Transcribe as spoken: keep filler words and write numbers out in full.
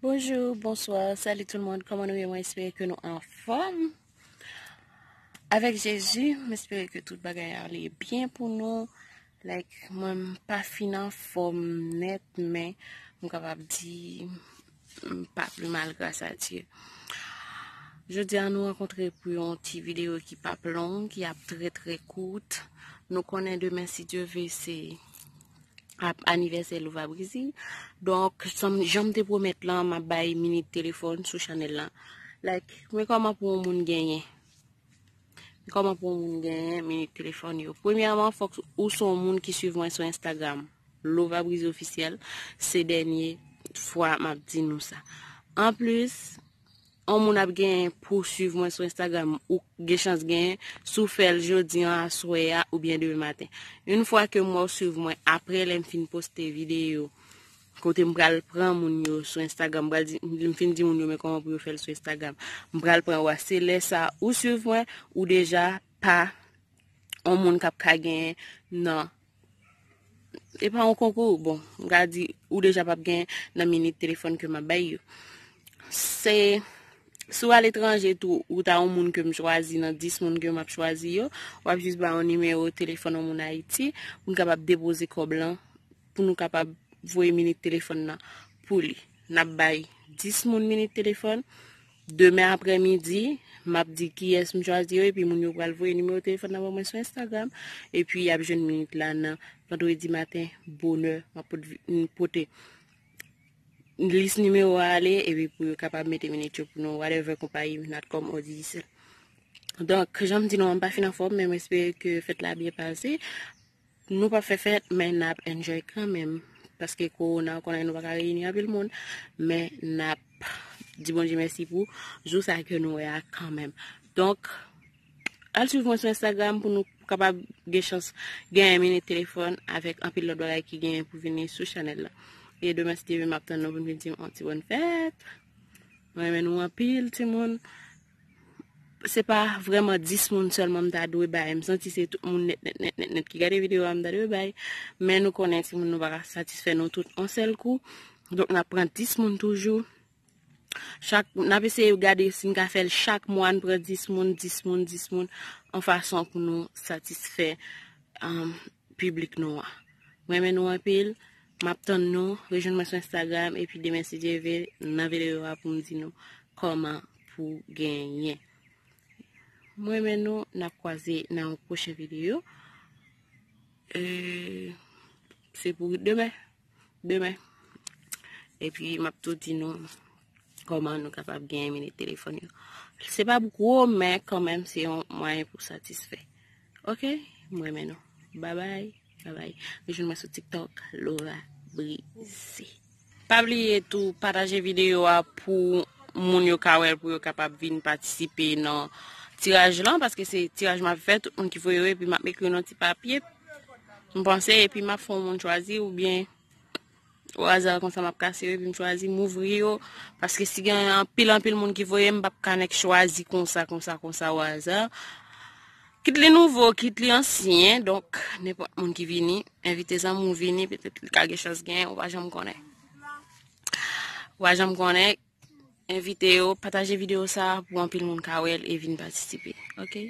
Bonjou, bonswa, salut tout le monde, kòman nou ye? Mwen espere ke nou anfòm. Avèk Jezi, m espere ke tout bagay ale byen pou nou. Like, mwen m pa fin anfòm nèt, men m kapab di m pa pi mal, gras a Dye. Jodi a nou rankontre pou yon ti videyo ki p ap long, ki ap trè trè kout. Nou konnen demen, si Dye ve, se ap anivèsè Lova Brizi. Donk, jan m te pwomèt lan, m ap bay minit telefòn sou chanèl lan. Like, men kòman pou yon moun genyen? Men kòman pou yon moun genyen minit telefòn yo? Premyèman, fòk ou se yon moun ki swiv mwen sou Instagram, Lova Brizi Ofisyèl. Se dènye fwa m ap di nou sa. Anplis, yon moun ap genyen pou swiv mwen sou Instagram, ou gen chans genyen si w fè l jodi an aswè a oubyen demen maten. Yon fwa ke m wè w swiv mwen apre lè m fin poste videyo, kote m pral pran moun yo sou Instagram, m pral di, m fin di moun yo men kòman pou yo fè l sou Instagram. M pral pran w a, se lè sa ou swiv mwen, ou deja pa yon moun k ap ka genyen nan, e pa yon konkou, bon, m ka di, ou deja p ap genyen nan minit telefòn ke m ap bay yo. Se, si w aletranje tou, ou ta yon moun ke m chwazi nan dis moun ke m ap chwazi yo, w ap jis ba yon nimewo telefòn yon moun Ayiti, pou n kapab depoze kòb lan, pou nou kapab voye minit telefòn nan pou li. N ap bay dis moun minit telefòn. Demen aprèmidi, m ap di kiyès m chwazi yo, epi moun yo pral voye nimewo telefòn nan ban mwen sou Instagram, epi y ap jwenn minit la nan vandredi maten, bonè, m ap pot vi-, m pote lis nimewo a ale, epi pou yo kapab mete minit yo pou nou, whatever konpayi, Natcom or Digicel. Donk, jan m di nou, m pa fin anfòm, men m espere ke fèt la byen pase. Nou p ap fè fèt, men n ap enjoy kanmenm. Paske kowona, ou konnen nou pa ka reyini anpil moun, men n ap di Bondye mèsi pou jou sa ke nou wè a kanmenm. Donk, al swiv mwen sou Instagram pou nou kapab gen chans genyen minit telefòn avèk anpil lòt bagay ki genyen pou vini sou chanèl la. E demen, si Dye vle, m ap tann nou pou n vin di m yon ti bòn fèt. Mwen renmen nou anpil, timoun. Se pa vrèman dis moun sèlman m ta dwe bay. M santi se tout moun nèt, nèt, nèt, nèt, nèt ki gade videyo a m ta dwe bay. Men nou konnen timoun nou pa ka satisfè nou tout yon sèl kou. Donk, n ap pran dis moun toujou. Chak, n ap eseye gade si n ka fè l chak mwa, n pran dis moun, dis moun, dis moun, yon fason pou nou satisfè, um, piblik nou an. Mwen renmen nou anpil. M ap tann nou. Rejwenn mwen sou Instagram. Epi demen, si Dye vle, nan videyo a pou m di nou kòman pou genyen. Mwen renmen nou. N ap kwaze nan yon pwochen videyo. E, se pou demen. Demen. Epi, m ap tou di nou kòman nou kapab genyen minit telefòn yo. Se pa gwo, men kanmenm, se yon mwayen pou satisfè. Oke? Mwen renmen nou. Babay. Babay. Rejwenn mwen sou TikTok, Lova Brizi. Pa bliye tou pataje videyo a pou moun yo ka wè l, pou yo kapab vin patisipe nan tiraj lan, paske se tiraj m ap fè, tout moun ki voye yo, epi m ap ekri nan ti papye. M panse, epi m ap fè yon moun chwazi, oubyen o aza konsa m ap kase yo, epi m chwazi m ouvri yo, paske si gen anpil, anpil moun ki voye, m p ap ka nèk chwazi konsa, konsa, konsa o aza. Kit li nouvo, kit li ansyen, donk, nenpòt moun ki vini, envite zanmi w vini, petèt li ka gen chans genyen, ou pa janm konnen. Ou pa janm konnen, envite yo, pataje videyo sa a pou anpil moun ka wè l e vin patisipe, oke?